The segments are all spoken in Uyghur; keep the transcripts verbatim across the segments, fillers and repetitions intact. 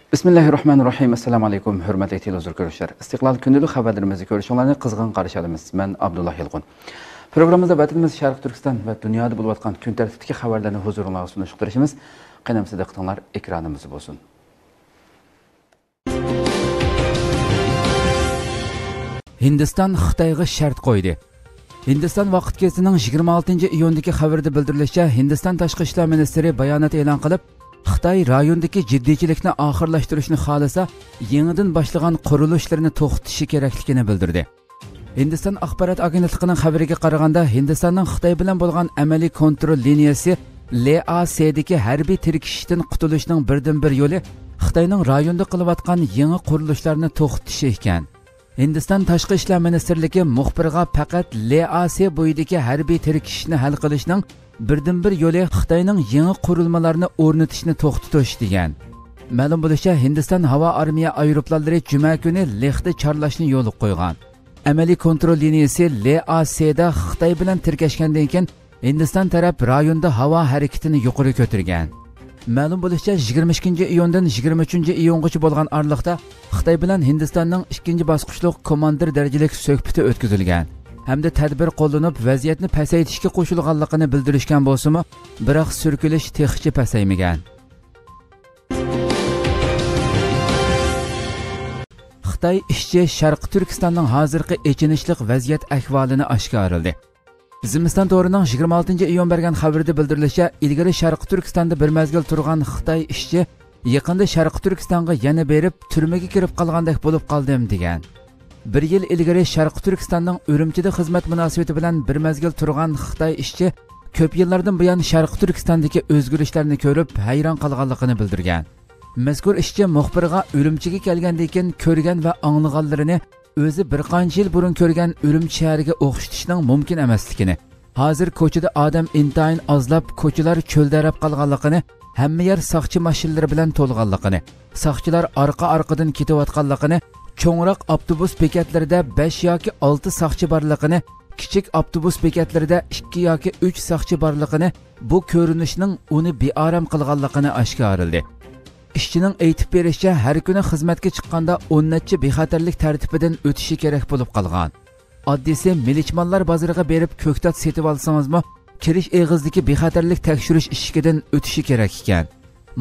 بىسمىللاھىررەھمانىررەھىم. ئەسسالامۇ ئەلەيكۇم، ھۆرمەتلىك تېلېۋىزور كۆرۈشلەر. ئىستىقلال كۈندىلىك خەۋەرلىرىمىزنى كۆرۈشۈڭلارنى قىزغىن قارشى ئالىمىز. مەن ئابدۇللا يالقۇن. پروگراممىمىزدا ۋەتىنىمىز شەرقىي تۈركىستان ۋە دۇنيادا بولۇۋاتقان كۈن تەرتىپتىكى خەۋەرلەرنى ھۇزۇرۇڭلارغا سۇنۇشقا تىرىشىمىز. قېنى ئەمىسە دىققىتىڭلار ئېكرانىمىزدا بولسۇن. ھىندىستان خىتايغا شەرت قويدى. ھىندىستان ۋاقىت گېزىتىنىڭ يىگىرمە ئالتىنچى ئىيۇندىكى خەۋىرىدە بىلدۈرۈلۈشىچە، ھىندىستان تاشقى ئىشلار مىنىستىرى بايانات ئېلان قىلىپ، خىتاي رايوندىكى جىددىيچىلىكنى ئاخىرلاشتۇرۇشنى خالىسا، يېڭىدىن باشلىغان قۇرۇلۇشلىرىنى توختىتىشى كېرەكلىكىنى بىلدۈردى. ھىندىستان ئاخبارات ئاگېنتلىقىنىڭ خەۋىرىگە قارىغاندا، ھىندىستاننىڭ خىتاي بىلەن بولغان ئەمەلىي كونترول لىنىيەسى، لې ئا سېدىكى ھەربىي تىركىشىشتىن قۇتۇلۇشنىڭ بىردىنبىر يولى خىتاينىڭ رايوندا قىلىۋاتقان يېڭى قۇرۇلۇشلارنى توختىتىشى ئىكەن. ھىندىستان تاشقى ئىشلار مىنىستىرلىكى مۇخبىرغا پەقەت لې ئا سې بويىدىكى ھەربىي تىركىشىشنى ھەل قىلىشنىڭ بىردىنبىر يولى خىتاينىڭ يېڭى قۇرۇلمىلارنى ئورنىتىشنى توختىتىش، دېگەن. مەلۇم بولۇشىچە، ھىندىستان ھاۋا ئارمىيە ئايروپىلانلىرى جۈمە كۈنى لېختى چارلاشنى يولغا قويغان. ئەمەلىي كونترول لىنىيىسى لې ئا سېدا خىتاي بىلەن تىركەشكەندىن كېيىن، ھىندىستان تەرەپ رايوندا ھاۋا ھەرىكىتىنى يۇقىرى كۆتۈرگەن. مەلۇم بولۇشىچە، يىگىرمە ئىككىنچى ئىيۇندىن يىگىرمە ئۈچىنچى ئىيۇنغىچە بولغان ئارىلىقتا خىتاي بىلەن ھىندىستاننىڭ ئىككىنچى باسقۇچلۇق كوماندىر دەرىجىلىك سۆھبىتى ئۆتكۈزۈلگەن ھەمدە تەدبىر قوللىنىپ، ۋەزىيەتنى پەسەيتىشكە قوشۇلغانلىقىنى بىلدۈرۈشكەن بولسىمۇ، بىراق سۈركىلىش تېخىچە پەسەيمىگەن. خىتاي ئىشچى شەرقىي تۈركىستاننىڭ ھازىرقى ئېچىنىشلىق ۋەزىيەت ئەھۋالىنى ئاشكارىلىدى. زىمىستان تورىنىڭ يىگىرمە ئالتىنچى ئىيۇن بەرگەن خەۋىرىدە بىلدۈرۈلۈشىچە، ئىلگىرى شەرقىي تۈركىستاندا بىر مەزگىل تۇرغان خىتاي ئىشچى يېقىندا شەرقىي تۈركىستانغا يەنە بېرىپ، تۈرمىگە كىرىپ قالغاندەك بولۇپ قالدىم، دېگەن. بىر يىل ئىلگىرى شەرقىي تۈركىستاننىڭ ئۈرۈمچىدە خىزمەت مۇناسىۋىتى بىلەن بىر مەزگىل تۇرغان خىتاي ئىشچى كۆپ يىللاردىن بۇيان شەرقىي تۈركىستاندىكى ئۆزگىرىشلەرنى كۆرۈپ، ھەيران قالغانلىقىنى بىلدۈرگەن. مەزكۇر ئىشچى مۇخبىرغا ئۈرۈمچىگە كەلگەندىن كېيىن كۆرگەن ۋە ئاڭلىغانلىرىنى ئۆزى بىر قانچە يىل بۇرۇن كۆرگەن ئۈرۈمچى شەھىرىگە ئوخشىتىشنىڭ مۇمكىن ئەمەسلىكىنى، ھازىر كوچىدا ئادەم ئىنتايىن ئازلاپ، كوچىلار چۆلدەرەپ قالغانلىقىنى، ھەممە يەر ساقچى ماشىنىلىرى بىلەن تولغانلىقىنى، ساقچىلار ئارقا-ئارقىدىن كېتىۋاتقانلىقىنى، چوڭراق ئاپتوبۇس بېكەتلىرىدە بەش ياكى ئالتە ساقچى بارلىقىنى، كىچىك ئاپتوبۇس بېكەتلىرىدە ئىككى ياكى ئۈچ ساقچى بارلىقىنى، بۇ كۆرۈنۈشنىڭ ئۇنى بىئارام قىلغانلىقىنى ئاشكارىلىدى. ئىشچىنىڭ ئېيتىپ بېرىشىچە، ھەر كۈنى خىزمەتكە چىققاندا ئون نەچچە بىخەتەرلىك تەرتىپىدىن ئۆتۈشى كېرەك بولۇپ قالغان. ئاددىيسى، مىلىچمانلار بازىرىغا بېرىپ كۆكتات سېتىۋالسىڭىزمۇ، كىرىش ئېغىزىدىكى بىخەتەرلىك تەكشۈرۈش ئىشىكىدىن ئۆتۈشى كېرەك ئىكەن.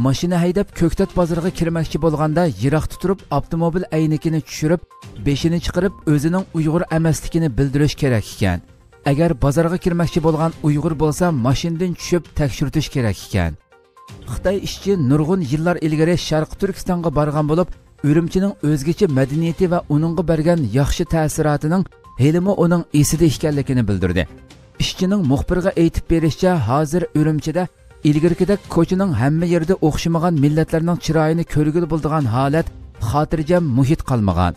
ماشىنا ھەيدەپ كۆكتات بازىرىغا كىرمەكچى بولغاندا، يىراقتا تۇرۇپ ئاپتوموبىل ئەينىكىنى چۈشۈرۈپ، بېشىنى چىقىرىپ، ئۆزىنىڭ ئۇيغۇر ئەمەسلىكىنى بىلدۈرۈش كېرەك ئىكەن. ئەگەر بازارغا كىرمەكچى بولغان ئۇيغۇر بولسا، ماشىنىدىن چۈشۈپ تەكشۈرتۈش كېرەك ئىكەن. خىتاي ئىشچى نۇرغۇن يىللار ئىلگىرى شەرقىي تۈركىستانغا بارغان بولۇپ، ئۈرۈمچىنىڭ ئۆزگىچە مەدەنىيىتى ۋە ئۇنىڭغا بەرگەن ياخشى تەسىراتىنىڭ ھېلىمۇ ئۇنىڭ ئېسىدە ئىكەنلىكىنى بىلدۈردى. ئىشچىنىڭ مۇخبىرغا ئېيتىپ بېرىشىچە، ھازىر ئۈرۈمچىدە ئىلگىرىكىدەك كوچىنىڭ ھەممە يېرىدە ئوخشىمىغان مىللەتلەرنىڭ چىرايىنى كۆرگىلى بولىدىغان ھالەت، خاتىرجەم مۇھىت قالمىغان.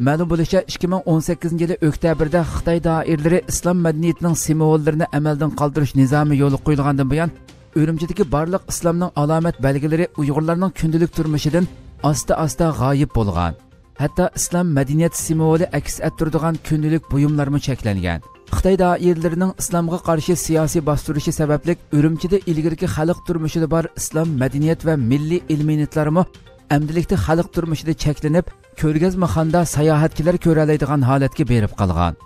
مەلۇم بولۇشىچە، ئىككى مىڭ ئون سەككىزىنچى يىلى ئۆكتەبىردە خىتاي دائىرىلىرى ئىسلام مەدەنىيىتىنىڭ سىمۋوللىرىنى ئەمەلدىن قالدۇرۇش نىزامى يولغا قويۇلغاندىن بۇيان، ئۈرۈمچىدىكى بارلىق ئىسلامنىڭ ئالامەت بەلگىلىرى ئۇيغۇرلارنىڭ كۈندىلىك تۇرمۇشىدىن ئاستا-ئاستا غايىب بولغان. ھەتتا ئىسلام مەدەنىيەت سىمۋولى ئەكس ئەتتۈرىدىغان كۈندىلىك بۇيۇملارمۇ چەكلەنگەن. خىتاي دائىرىلىرىنىڭ ئىسلامغا قارشى سىياسىي باستۇرۇشى سەۋەبلىك، ئۈرۈمچىدە ئىلگىرىكى خەلق تۇرمۇشىدا بار ئىسلام مەدەنىيەت ۋە مىللىي ئېلېمېنتلارمۇ ئەمدىلىكتە خەلق تۇرمۇشىدا چەكلىنىپ، كۆرگەزمىخانىدا ساياھەتچىلەر كۆرەلەيدىغان ھالەتكە بېرىپ قالغان.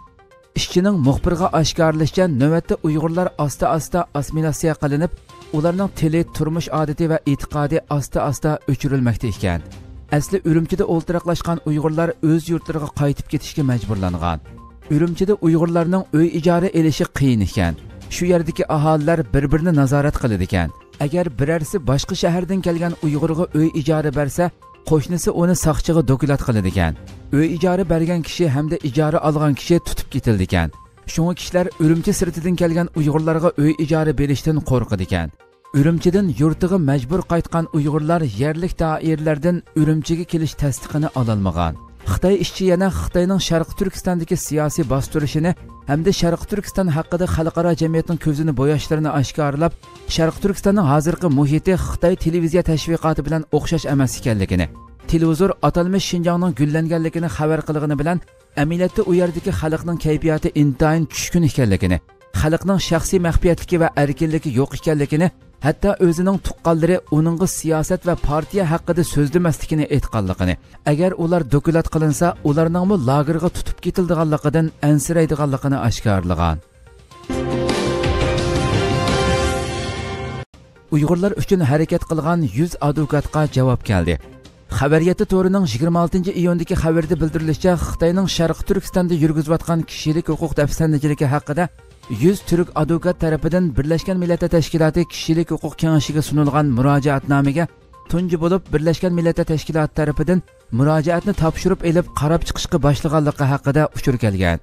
ئىشچىنىڭ مۇخبىرغا ئاشكارىلىشىچە، نۆۋەتتە ئۇيغۇرلار ئاستا-ئاستا ئاسسىمىلياتسىيە قىلىنىپ، ئۇلارنىڭ تىلى، تۇرمۇش ئادىتى ۋە ئېتىقادى ئاستا-ئاستا ئۆچۈرۈلمەكتە ئىكەن. ئەسلى ئۈرۈمچىدە ئولتۇراقلاشقان ئۇيغۇرلار ئۆز يۇرتلىرىغا قايتىپ كېتىشكە مەجبۇرلانغان. ئۈرۈمچىدە ئۇيغۇرلارنىڭ ئۆي ئىجارە ئېلىشى قىيىن ئىكەن. شۇ يەردىكى ئاھالىلەر بىر-بىرىنى نازارەت قىلىدىكەن. ئەگەر بىرەرسى باشقا شەھەردىن كەلگەن ئۇيغۇرغا ئۆي ئىجارە بەرسە، قوشنىسى ئۇنى ساقچىغا دوكلات قىلىدىكەن. ئۆي ئىجارە بەرگەن كىشى ھەمدە ئىجارە ئالغان كىشى تۇتۇپ كېتىلىدىكەن. شۇڭا كىشىلەر ئۈرۈمچى سىرتىدىن كەلگەن ئۇيغۇرلارغا ئۆي ئىجارە بېرىشتىن قورقىدىكەن. ئۈرۈمچىدىن يۇرتىغا مەجبۇر قايتقان ئۇيغۇرلار يەرلىك دائىرىلەردىن ئۈرۈمچىگە كېلىش تەستىقىنى ئالالمىغان. خىتاي ئىشچى يەنە خىتاينىڭ شەرقىي تۈركىستاندىكى سىياسىي باستۇرۇشىنى ھەمدە شەرقىي تۈركىستان ھەققىدە خەلقئارا جەمئىيەتنىڭ كۆزىنى بوياشلىرىنى ئاشكارىلاپ، شەرقىي تۈركىستاننىڭ ھازىرقى مۇھىتى خىتاي تېلېۋىزىيە تەشۋىقاتى بىلەن ئوخشاش ئەمەس ئىكەنلىكىنى، تېلېۋىزور ئاتالمىش شىنجاڭنىڭ گۈللەنگەنلىكىنى خەۋەر قىلغىنى بىلەن، ئەمەلىيەتتە ئۇ يەردىكى خەلقنىڭ كەيپىياتى ئىنتايىن چۈشكۈن ئىكەنلىكىنى، خەلقنىڭ شەخسىي مەخپىيەتلىكى ۋە ئەركىنلىكى يوق ئىكەنلىكىنى ھەتتا ئۆزىنىڭ تۇغقانلىرى ئۇنىڭغا سىياسەت ۋە پارتىيە ھەققىدە سۆزلىمەسلىكىنى ئېيتقانلىقىنى، ئەگەر ئۇلار دوكلات قىلىنسا، ئۇلارنىڭمۇ لاگېرغا تۇتۇپ كېتىلىدىغانلىقىدىن ئەنسىرەيدىغانلىقىنى ئاشكارىلىغان. ئۇيغۇرلار ئۈچۈن ھەرىكەت قىلغان يۈز ئادۋوكاتقا جاۋاب كەلدى. خەۋەر يەتتە تورىنىڭ يىگىرمە ئالتىنچى ئىيۇندىكى خەۋىرىدە بىلدۈرۈلۈشىچە، خىتاينىڭ شەرقىي تۈركىستاندا يۈرگۈزۈۋاتقان كىشىلىك ھوقۇق دەپسەندىچىلىكى ھەققىدە يۈز تۈرك ئادۋوكات تەرىپىدىن بىرلەشكەن مىللەتلەر تەشكىلاتى كىشىلىك ھوقۇق كېڭىشىگە سۇنۇلغان مۇراجىئەتنامىگە تۇنجى بولۇپ بىرلەشكەن مىللەتلەر تەشكىلاتى تەرىپىدىن مۇراجىئەتنى تاپشۇرۇپ ئېلىپ قاراپ چىقىشقا باشلىغانلىقى ھەققىدە ئۇچۇر كەلگەن.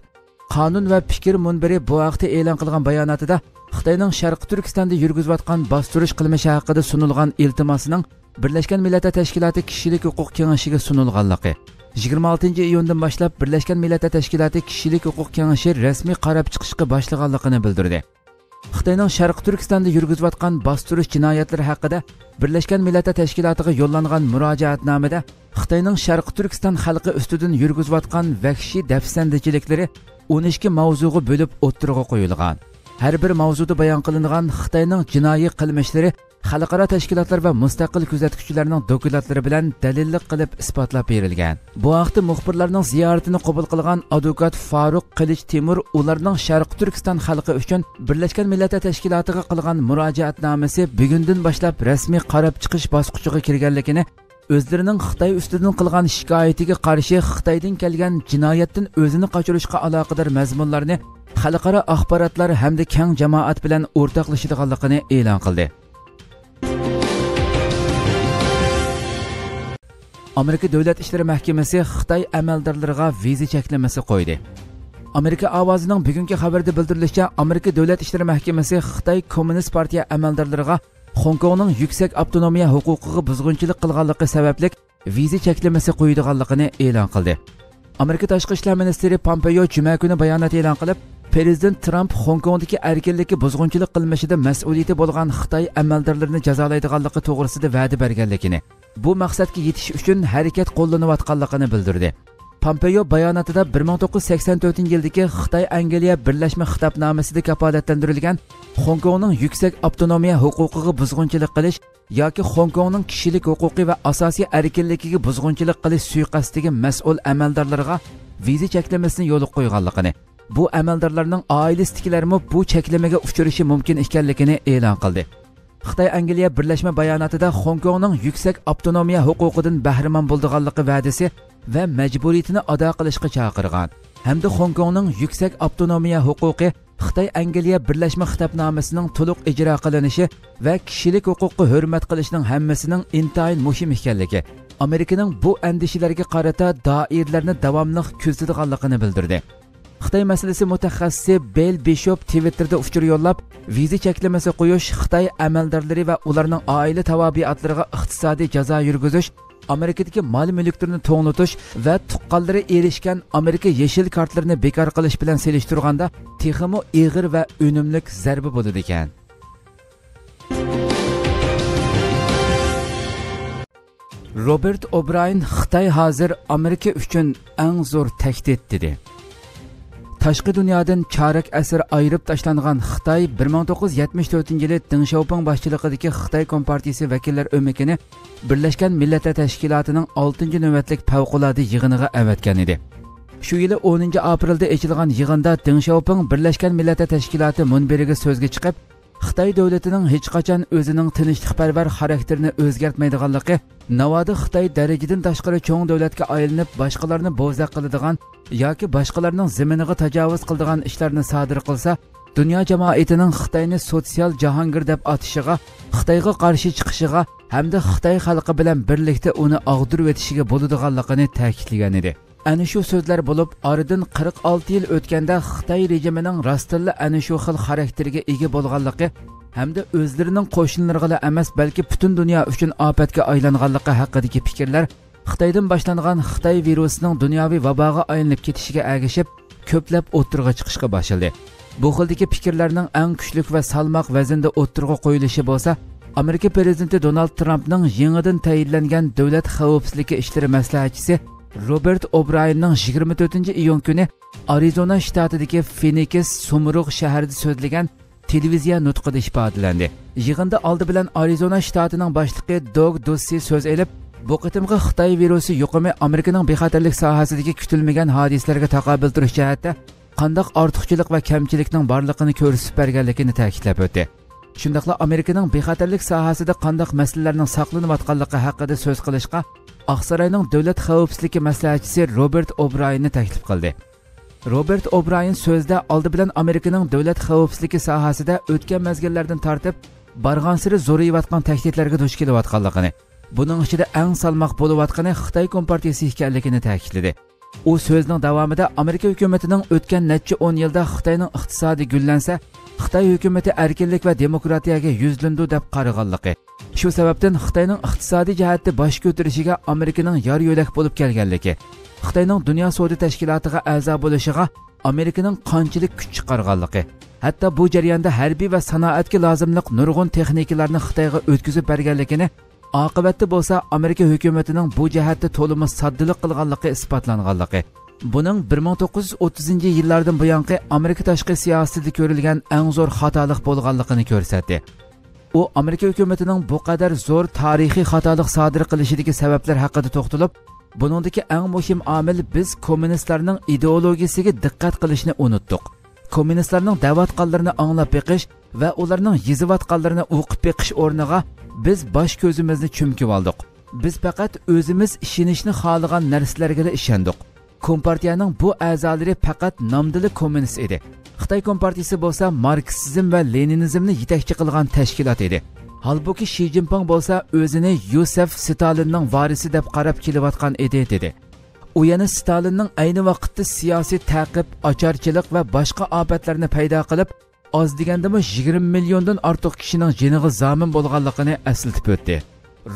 قانۇن ۋە پىكىر مۇنبىرى بۇ ھەقتە ئېلان قىلغان باياناتىدا، خىتاينىڭ شەرقىي تۈركىستاندا يۈرگۈزۈۋاتقان باستۇرۇش قىلمىشى ھەققىدە سۇنۇلغان ئىلتىماسنىڭ بىرلەشكەن مىللەتلەر تەشكىلاتى كىشىلىك ھوقۇق كېڭىشىگە سۇنۇلغانلىقى، يىگىرمە ئالتىنچى ئىيۇندىن باشلاپ بىرلەشكەن مىللەتلەر تەشكىلاتى كىشىلىك ھوقۇق كېڭىشى رەسمىي قاراپ چىقىشقا باشلىغانلىقىنى بىلدۈردى. خىتاينىڭ شەرقىي تۈركىستاندا يۈرگۈزۈۋاتقان باستۇرۇش جىنايەتلىرى ھەققىدە بىرلەشكەن مىللەتلەر تەشكىلاتىغا يوللانغان مۇراجىئەتنامىدە خىتاينىڭ شەرقىي تۈركىستان خەلقى ئۈستىدىن يۈرگۈزۈۋاتقان ۋەھشىي دەپسەندىچىلىكلىرى ئون ئىككى ماۋزۇغا بۆلۈپ ئوتتۇرىغا قويۇلغان. ھەر بىر ماۋزۇدا بايان قىلىنغان خىتاينىڭ جىنايى قىلمىشلىرى خەلقئارا تەشكىلاتلار ۋە مۇستەقىل كۆزەتكۈچىلەرنىڭ دوكلاتلىرى بىلەن دەلىللىق قىلىپ ئىسپاتلاپ بېرىلگەن. بۇ ھەقتە مۇخبىرلارنىڭ زىيارىتىنى قوبۇل قىلغان ئادۋوكات فاروق قىلىچ تىمۇر ئۇلارنىڭ شەرقىي تۈركىستان خەلقى ئۈچۈن بىرلەشكەن مىللەتلەر تەشكىلاتىغا قىلغان مۇراجىئەتنامىسى بۈگۈندىن باشلاپ رەسمىي قاراپ چىقىش باسقۇچىغا كىرگەنلىكىنى، ئۆزلىرىنىڭ خىتاي ئۈستىدىن قىلغان شىكايىتىگە قارشى خىتايدىن كەلگەن جىنايەتتىن ئۆزىنى قاچۇرۇشقا ئالاقىدار مەزمۇنلارنى خەلقئارا ئاخباراتلار ھەمدە كەڭ جامائەت بىلەن ئورتاقلىشىدىغانلىقىنى ئېلان قىلدى. ئامېرىكا دۆلەت ئىشلىرى مەھكىمىسى خىتاي ئەمەلدارلىرىغا ۋىزا چەكلىمىسى قويدى. ئامېرىكا ئاۋازىنىڭ بۈگۈنكى خەۋىرىدە بىلدۈرۈلۈشىچە، ئامېرىكا دۆلەت ئىشلىرى مەھكىمىسى خىتاي كوممۇنىست پارتىيە ئەمەلدارلىرىغا خوڭكوڭنىڭ يۈكسەك ئاپتونومىيە ھوقۇقىغا بۇزغۇنچىلىق قىلغانلىقى سەۋەبلىك ۋىزا چەكلىمىسى قويىدىغانلىقىنى ئېلان قىلدى. ئامېرىكا تاشقى ئىشلار مىنىستىرى پامپېيو جۈمە كۈنى بايانات ئېلان قىلىپ، پىرېزىدېنت ترامپ خوڭكوڭدىكى ئەركىنلىككە بۇزغۇنچىلىق قىلمىشىدا مەسئۇلىيىتى بولغان خىتاي ئەمەلدارلىرىنى جازالايدىغانلىقى توغرىسىدا ۋەدە بەرگەنلىكىنى، بۇ مەقسەتكە يېتىش ئۈچۈن ھەرىكەت قوللىنىۋاتقانلىقىنى بىلدۈردى. پامپېيو باياناتىدا بىر مىڭ توققۇز يۈز سەكسەن تۆتىنچى يىلدىكى خىتاي ئەنگلىيە بىرلەشمە خىتابنامىسىدا كاپالەتلەندۈرۈلگەن خوڭكوڭنىڭ يۈكسەك ئاپتونومىيە ھوقۇقىغا بۇزغۇنچىلىق قىلىش ياكى خوڭكوڭنىڭ كىشىلىك ھوقۇقى ۋە ئاساسىي ئەركىنلىكىگە بۇزغۇنچىلىق قىلىش سۇيىقەستىگە مەسئۇل ئەمەلدارلىرىغا ۋىزا چەكلىمىسىنى يولغا قويغانلىقىنى، بۇ ئەمەلدارلارنىڭ ئائىلىسىدىكىلەرمۇ بۇ چەكلىمىگە ئۇچرىشى مۇمكىن ئىكەنلىكىنى ئېلان قىلدى. خىتاي ئەنگلىيە بىرلەشمە باياناتىدا خوڭكوڭنىڭ يۈكسەك ئاپتونومىيە ھوقۇقىدىن بەھرىمەن بولىدىغانلىقى ۋەدىسى ۋە مەجبۇرىيىتىنى ئادا قىلىشقا چاقىرغان ھەمدە خوڭكوڭنىڭ يۈكسەك ئاپتونومىيە ھوقۇقى خىتاي ئەنگلىيە بىرلەشمە خىتابنامىسىنىڭ تولۇق ئىجرا قىلىنىشى ۋە كىشىلىك ھوقۇققا ھۆرمەت قىلىشنىڭ ھەممىسىنىڭ ئىنتايىن مۇھىم ئىكەنلىكى، ئامېرىكىنىڭ بۇ ئەندىشىلەرگە قارىتا دائىرىلەرنى داۋاملىق كۆزىتىدىغانلىقىنى بىلدۈردى. خىتاي مەسىلىسى مۇتەخەسسىسى بېل بىشوپ تىۋىتتېردا ئۇچۇر يوللاپ، ۋىزا چەكلىمىسى قويۇش، خىتاي ئەمەلدارلىرى ۋە ئۇلارنىڭ ئائىلە تاۋابىئاتلىرىغا ئىقتىسادىي جازا يۈرگۈزۈش، ئامېرىكىدىكى مال مۈلۈكلىرىنى توڭلىتىش ۋە تۇغقانلىرى ئېرىشكەن ئامېرىكا يېشىل كارتىلىرىنى بىكار قىلىش بىلەن سېلىشتۇرغاندا تېخىمۇ ئېغىر ۋە ئۈنۈملۈك زەربە بولىدىكەن. روبېرت ئوبراين خىتاي ھازىر ئامېرىكا ئۈچۈن ئەڭ زور تەھدىت دېدى. تاشقى دۇنيادىن چارەك ئەسىر ئايرىپ تاشلانغان خىتاي بىر مىڭ توققۇز يۈز يەتمىش تۆتىنچى يىلى دېڭ شياۋپىڭ باشچىلىقىدىكى خىتاي كومپارتىيىسى ۋەكىللەر ئۆمىكىنى بىرلەشكەن مىللەتلەر تەشكىلاتىنىڭ ئالتىنچى نۆۋەتلىك پەۋقۇلئاددە يىغىنىغا ئەۋەتكەن ئىدى. شۇ يىلى ئونىنچى ئاپرېلدا ئېچىلغان يىغىندا دېڭ شياۋپىڭ بىرلەشكەن مىللەتلەر تەشكىلاتى مۇنبىرىگە سۆزگە چىقىپ، خىتاي دۆلىتىنىڭ ھېچقاچان ئۆزىنىڭ تىنچلىقپەرۋەر خاراكتېرىنى ئۆزگەرتمەيدىغانلىقى، ناۋادا خىتاي دەرىجىدىن تاشقىرى چوڭ دۆلەتكە ئايلىنىپ، باشقىلارنى بوزەك قىلىدىغان ياكى باشقىلارنىڭ زېمىنىغا تاجاۋۇز قىلىدىغان ئىشلارنى سادىر قىلسا، دۇنيا جامائىتىنىڭ خىتاينى سوتسىيال جاھانگىر دەپ ئاتىشىغا، خىتايغا قارشى چىقىشىغا ھەمدە خىتاي خەلقى بىلەن بىرلىكتە ئۇنى ئاغدۇرۇۋېتىشىگە بولىدىغانلىقىنى تەكىتلىگەنىدى. ئەنە شۇ سۆزلەر بولۇپ، ئارىدىن قىرىق ئالتە يىل ئۆتكەندە خىتاي رېجىمىنىڭ راستتىنلا ئەنە شۇ خىل خاراكتېرگە ئىگە بولغانلىقى ھەمدە ئۆزلىرىنىڭ قوشنىلىرىغىلا ئەمەس، بەلكى پۈتۈن دۇنيا ئۈچۈن ئاپەتكە ئايلانغانلىقى ھەققىدىكى پىكىرلەر خىتايدىن باشلانغان خىتاي ۋىرۇسىنىڭ دۇنياۋى ۋاباغا ئايلىنىپ كېتىشىگە ئەگىشىپ، كۆپلەپ ئوتتۇرىغا چىقىشقا باشلىدى. بۇ خىلدىكى پىكىرلەرنىڭ ئەڭ كۈچلۈك ۋە سالماق ۋەزىندە ئوتتۇرىغا قويۇلۇشى بولسا، ئامېرىكا پىرېزىدېنتى دونالد ترامپنىڭ يېڭىدىن تەيىنلەنگەن دۆلەت خەۋپسىزلىكى ئىشلىرى مەسلىھەتچىسى روبېرت ئوبرايېننىڭ يىگىرمە تۆتىنچى ئىيۇن كۈنى ئارىزونا شتاتىدىكى فىنىكس سۇمرۇغ شەھىرىدە سۆزلىگەن تېلېۋىزىيە نۇتقىدا ئىپادىلەندى. يىغىندا ئالدى بىلەن ئارىزونا شتاتىنىڭ باشلىقى دوگ دوسسى سۆز ئېلىپ، بۇ قېتىمقى خىتاي ۋىرۇسى يۇقۇمى ئامېرىكىنىڭ بىخەتەرلىك ساھەسىدىكى كۈتۈلمىگەن ھادىسىلەرگە تاقابىل تۇرۇش جەھەتتە قانداق ئارتۇقچىلىق ۋە كەمچىلىكنىڭ بارلىقىنى كۆرسىتىپ بەرگەنلىكىنى تەكىتلەپ ئۆتتى. شۇنداقلا ئامېرىكىنىڭ بىخەتەرلىك ساھەسىدە قانداق مەسىلىلەرنىڭ ساقلىنىۋاتقانلىقى ھەققىدە سۆز قىلىشقا ئاقساراينىڭ دۆلەت خەۋپسىزلىكى مەسلىھەتچىسى روبېرت ئوبرايېننى تەكلىپ قىلدى. روبېرت ئوبرايېن سۆزىدە ئالدى بىلەن ئامېرىكىنىڭ دۆلەت خەۋپسىزلىكى ساھەسىدە ئۆتكەن مەزگىللەردىن تارتىپ بارغانسېرى زورىيىۋاتقان تەھدىتلەرگە دۇچ كېلىۋاتقانلىقىنى، بۇنىڭ ئىچىدە ئەڭ سالماق بولۇۋاتقىنى خىتاي كومپارتىيىسى ئىكەنلىكىنى تەكىتلىدى. ئۇ سۆزىنىڭ داۋامىدا ئامېرىكا ھۆكۈمىتىنىڭ ئۆتكەن نەچچە ئون يىلدا خىتاينىڭ ئىقتىسادى گۈللەنسە، خىتاي ھۆكۈمىتى ئەركىنلىك ۋە دېموكراتىيەگە يۈزلىنىدۇ دەپ قارىغانلىقى، شۇ سەۋەبتىن خىتاينىڭ ئىقتىسادىي جەھەتتە باش كۆتۈرۈشىگە ئامېرىكىنىڭ يار يۆلەك بولۇپ كەلگەنلىكى، خىتاينىڭ دۇنيا سودا تەشكىلاتىغا ئەزا بولۇشىغا ئامېرىكىنىڭ قانچىلىك كۈچ چىقارغانلىقى، ھەتتا بۇ جەرياندا ھەربىي ۋە سانائەتكە لازىملىق نۇرغۇن تېخنىكىلارنى خىتايغا ئۆتكۈزۈپ بەرگەنلىكىنى، ئاقىۋەتتە بولسا ئامېرىكا ھۆكۈمىتىنىڭ بۇ جەھەتتە تولىمۇ ساددىلىق قىلغانلىقى ئىسپاتلانغانلىقى، بۇنىڭ بىر مىڭ توققۇز يۈز ئوتتۇزىنچى يىللاردىن بۇيانقى ئامېرىكا تاشقى سىياسىتىدە كۆرۈلگەن ئەڭ زور خاتالىق بولغانلىقىنى كۆرسەتتى. ئۇ ئامېرىكا ھۆكۈمىتىنىڭ بۇ قەدەر زور تارىخىي خاتالىق سادىر قىلىشىدىكى سەۋەبلەر ھەققىدە توختىلىپ، بۇنىڭدىكى ئەڭ مۇھىم ئامىل بىز كوممۇنىستلارنىڭ ئىدېئولوگىيىسىگە دىققەت قىلىشنى ئۇنتتۇق. كوممۇنىستلارنىڭ دەۋاتقانلىرىنى ئاڭلاپ بېقىش ۋە ئۇلارنىڭ يېزىۋاتقانلىرىنى ئوقۇپ بېقىش ئورنىغا بىز باش كۆزىمىزنى چۈمكىۋالدۇق. بىز پەقەت ئۆزىمىز ئىشىنىشنى خالىغان نەرسىلەرگىلا ئىشەندۇق. كومپارتىيەنىڭ بۇ ئەزالىرى پەقەت نامدىلا كوممۇنىست ئىدى. خىتاي كومپارتىيىسى بولسا ماركسىزم ۋە لېنىنىزمنى يېتەكچى قىلغان تەشكىلات ئىدى. ھالبۇكى، شى جىنپىڭ بولسا ئۆزىنى يوسېف ستالىننىڭ ۋارىسى دەپ قاراپ كېلىۋاتقان ئىدى، دېدى. ئۇ يەنە ستالىننىڭ ئەينى ۋاقىتتا سىياسىي تەقىب، ئاچارچىلىق ۋە باشقا ئاپەتلەرنى پەيدا قىلىپ، ئاز دېگەندىمۇ يىگىرمە مىليوندىن ئارتۇق كىشىنىڭ جېنىغا زامىن بولغانلىقىنى ئەسلىتىپ ئۆتتى.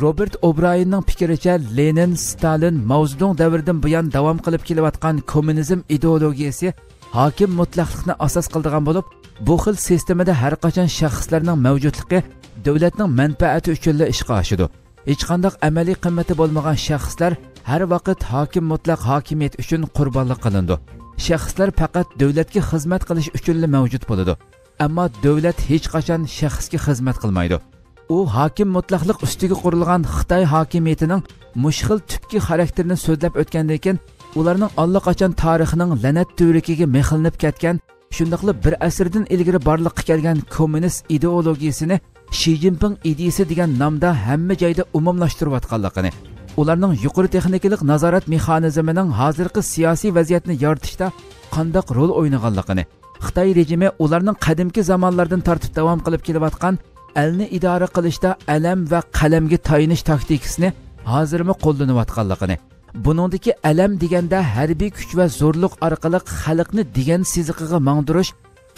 روبېرت ئوبرايېننىڭ پىكرىچە، لېنىن، ستالىن، ماۋزېدۇڭ دەۋرىدىن بۇيان داۋام قىلىپ كېلىۋاتقان كوممۇنىزم ئىدېئولوگىيىسى ھاكىم مۇتلەقلىقنى ئاساس قىلىدىغان بولۇپ، بۇ خىل سىستېمىدا ھەرقاچان شەخسلەرنىڭ مەۋجۇتلۇقى دۆلەتنىڭ مەنپەئەتى ئۈچۈنلا ئىشقا ئاشىدۇ. ھېچقانداق ئەمەلىي قىممىتى بولمىغان شەخسلەر ھەر ۋاقىت ھاكىم مۇتلەق ھاكىمىيەت ئۈچۈن قۇربانلىق قىلىنىدۇ. شەخسلەر پەقەت دۆلەتكە خىزمەت قىلىش ئۈچۈنلا مەۋجۇت بولىدۇ. ئەمما دۆلەت ھېچقاچان شەخسكە خىزمەت قىلمايدۇ. ئۇ ھاكىم مۇتلەقلىق ئۈستىگە قۇرۇلغان خىتاي ھاكىمىيىتىنىڭ مۇشۇ خىل تۈپكى خاراكتېرىنى سۆزلەپ ئۆتكەندىن كېيىن، ئۇلارنىڭ ئاللىقاچان تارىخنىڭ لەنەت تۈۋرۈكىگە مىخلىنىپ كەتكەن، شۇنداقلا بىر ئەسىردىن ئىلگىرى بارلىققا كەلگەن كوممۇنىست ئىدېئولوگىيىسىنى شى جىنپىڭ ئىدىيىسى دېگەن نامدا ھەممە جايدا ئومۇملاشتۇرۇۋاتقانلىقىنى، ئۇلارنىڭ يۇقىرى تېخنىكىلىق نازارەت مېخانىزمىنىڭ ھازىرقى سىياسىي ۋەزىيەتنى يارىتىشتا قانداق رول ئوينىغانلىقىنى، خىتاي رېجىمى ئۇلارنىڭ قەدىمكى زامانلاردىن تارتىپ داۋام قىلىپ كېلىۋاتقان ئەلنى ئىدارە قىلىشتا ئەلەم ۋە قەلەمگە تايىنىش تاكتىكىسىنى ھازىرمۇ قوللىنىۋاتقانلىقىنى، بۇنىڭدىكى ئەلەم دېگەندە ھەربىي كۈچ ۋە زورلۇق ئارقىلىق خەلقنى دېگەن سىزىقىغا ماڭدۇرۇش،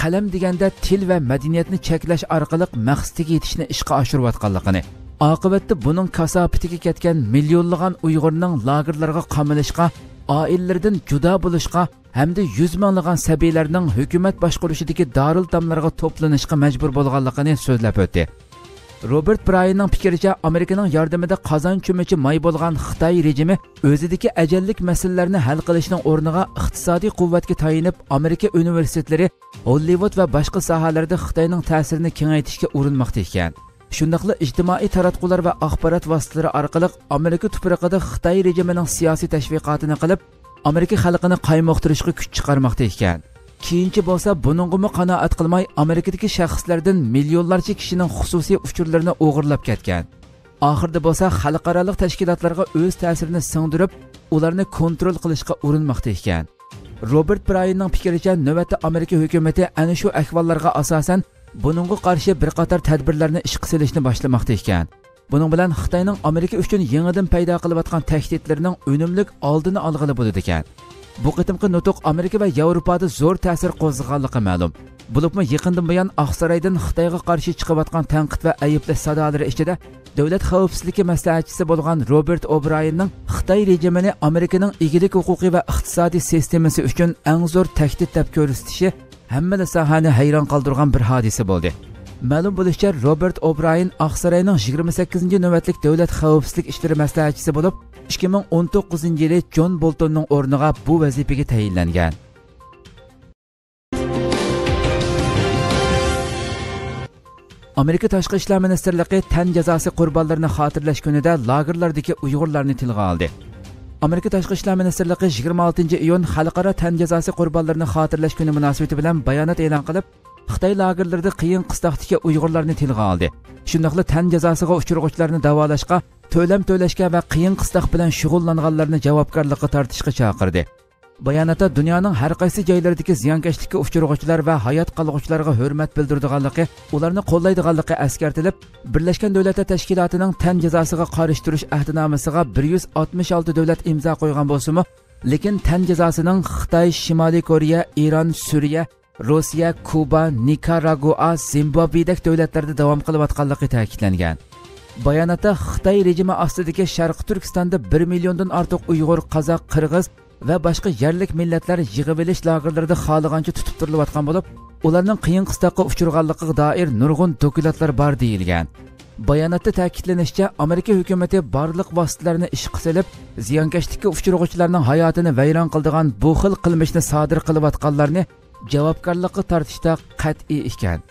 قەلەم دېگەندە تىل ۋە مەدەنىيەتنى چەكلەش ئارقىلىق مەقسىتىگە يېتىشنى ئىشقا ئاشۇرۇۋاتقانلىقىنى، ئاقىۋەتتە بۇنىڭ كاساپىتىگە كەتكەن مىليونلىغان ئۇيغۇرنىڭ لاگېرلارغا قامىلىشقا، ئائىلىلىرىدىن جۇدا بولۇشقا، ھەمدە يۈز مىڭلىغان سەبىيلەرنىڭ ھۆكۈمەت باشقۇرۇشىدىكى دارىلئېتاملارغا توپلىنىشقا مەجبۇر بولغانلىقىنى سۆزلەپ ئۆتتى. روبېرت برايېننىڭ پىكرىچە، ئامېرىكىنىڭ ياردىمىدە قازان چۆمۈچى ماي بولغان خىتاي رېجىمى ئۆزىدىكى ئەجەللىك مەسىلىلەرنى ھەل قىلىشنىڭ ئورنىغا ئىقتىسادىي قۇۋۋەتكە تايىنىپ، ئامېرىكا ئۇنىۋېرسىتېتلىرى، ھوللىۋۇد ۋە باشقا ساھەلەردە خىتاينىڭ تەسىرىنى كېڭەيتىشكە ئۇرۇنماقتا ئىكەن. شۇنداقلا ئىجتىمائىي تاراتقۇلار ۋە ئاخبارات ۋاسىتىلىرى ئارقىلىق ئامېرىكا تۇپرىقىدا خىتاي رېجىمىنىڭ سىياسىي تەشۋىقاتىنى قىلىپ، ئامېرىكا خەلقىنى قايمۇقتۇرۇشقا كۈچ چىقارماقتا ئىكەن. كېيىنچە بولسا بۇنىڭغىمۇ قانائەت قىلماي، ئامېرىكىدىكى شەخسلەردىن مىليونلارچە كىشىنىڭ خۇسۇسىي ئۇچۇرلىرىنى ئوغرىلاپ كەتكەن. ئاخىرىدا بولسا خەلقئارالىق تەشكىلاتلارغا ئۆز تەسىرىنى سىڭدۈرۈپ، ئۇلارنى كونترول قىلىشقا ئۇرۇنماقتا ئىكەن. روبېرت برايېننىڭ پىكرىچە، نۆۋەتتە ئامېرىكا ھۆكۈمىتى ئەنە شۇ ئەھۋاللارغا ئاساسەن، بۇنىڭغا قارشى بىر قاتار تەدبىرلەرنى ئىشقا سېلىشنى باشلىماقتا ئىكەن. بۇنىڭ بىلەن خىتاينىڭ ئامېرىكا ئۈچۈن يېڭىدىن پەيدا قىلىۋاتقان تەھدىتلىرىنىڭ ئۈنۈملۈك ئالدىنى ئالغىلى بولىدىكەن. بۇ قېتىمقى نۇتۇق ئامېرىكا ۋە ياۋروپادا زور تەسىر قوزغىغانلىقى مەلۇم. بولۇپمۇ يېقىندىن بۇيان ئاقسارايدىن خىتايغا قارشى چىقىۋاتقان تەنقىد ۋە ئەيىبلەش سادالىرى ئىچىدە دۆلەت خەۋپسىزلىكى مەسلىھەتچىسى بولغان روبېرت ئوبرايېننىڭ خىتاي رېجىمىنى ئامېرىكىنىڭ ئىگىلىك ھوقۇقى ۋە ئىقتىسادىي سىستېمىسى ئۈچۈن ئەڭ زور تەھدىت دەپ كۆرسىتىشى ھەممىلا ساھەنى ھەيران قالدۇرغان بىر ھادىسە بولدى. مەلۇم بولۇشىچە، روبېرت ئوبرايېن ئاقساراينىڭ يىگىرمە سەككىزىنچى نۆۋەتلىك دۆلەت خەۋپسىزلىك ئىشلىرى مەسلىھەتچىسى بولۇپ، ئىككى مىڭ ئون توققۇزىنچى يىلى جون بولتوننىڭ ئورنىغا بۇ ۋەزىپىگە تەيىنلەنگەن. ئامېرىكا تاشقى ئىشلار مىنىستىرلىقى تەن جازاسى قۇربانلىرىنى خاتىرىلەش كۈنىدە لاگېرلاردىكى ئۇيغۇرلارنى تىلغا ئالدى. ئامېرىكا تاشقى ئىشلار مىنىستىرلىقى يىگىرمە ئالتىنچى ئىيۇن خەلقئارا تەن جازاسى قۇربانلىرىنى خاتىرىلەش كۈنى مۇناسىۋىتى بىلەن بايانات ئېلان قىلىپ، خىتاي لاگېرلىرىدا قىيىن قىستاقتىكى ئۇيغۇرلارنى تىلغا ئالدى. شۇنداقلا تەن جازاسىغا ئۇچرىغۇچىلارنى داۋالاشقا، تۆلەم تۆلەشكە ۋە قىيىن قىستاق بىلەن شۇغۇللانغانلارنى جاۋابكارلىققا تارتىشقا چاقىردى. باياناتتا دۇنيانىڭ ھەر قايسى جايلىرىدىكى زىيانكەشلىككە ئۇچرىغۇچىلار ۋە ھايات قالغۇچىلارغا ھۆرمەت بىلدۈرىدىغانلىقى، ئۇلارنى قوللايدىغانلىقى ئەسكەرتىلىپ، بىرلەشكەن دۆلەتلەر تەشكىلاتىنىڭ تەن جازاسىغا قارشى تۇرۇش ئەھدىنامىسىغا بىر يۈز ئاتمىش ئالتە دۆلەت ئىمزا قويغان بولسىمۇ، لېكىن تەن جازاسىنىڭ خىتاي، شىمالىي كورېيە، ئىران، سۈرىيە، روسىيە، كۇبا، نىكاراگۇئا، زىمبابۋېدەك دۆلەتلەردە داۋام قىلىۋاتقانلىقى تەكىتلەنگەن. باياناتتا خىتاي رېجىمى ئاستىدىكى شەرقىي تۈركىستاندا بىر مىليوندىن ئارتۇق ئۇيغۇر، قازاق، قىرغىز ۋە باشقا يەرلىك مىللەتلەر يىغىۋېلىش لاگېرلىرىدا خالىغانچە تۇتۇپ تۇرۇلۇۋاتقان بولۇپ، ئۇلارنىڭ قىيىن قىستاققا ئۇچرىغانلىقىغا دائىر نۇرغۇن دوكلاتلار بار دېيىلگەن. باياناتتا تەكىتلىنىشىچە، ئامېرىكا ھۆكۈمىتى بارلىق ۋاسىتىلەرنى ئىشقا سېلىپ، زىيانكەشلىككە ئۇچرىغۇچىلارنىڭ ھاياتىنى ۋەيران قىلىدىغان بۇ خىل قىلمىشنى سادىر قىلىۋاتقانلارنى جاۋابكارلىققا تارتىشتا قەتئىي ئىكەن.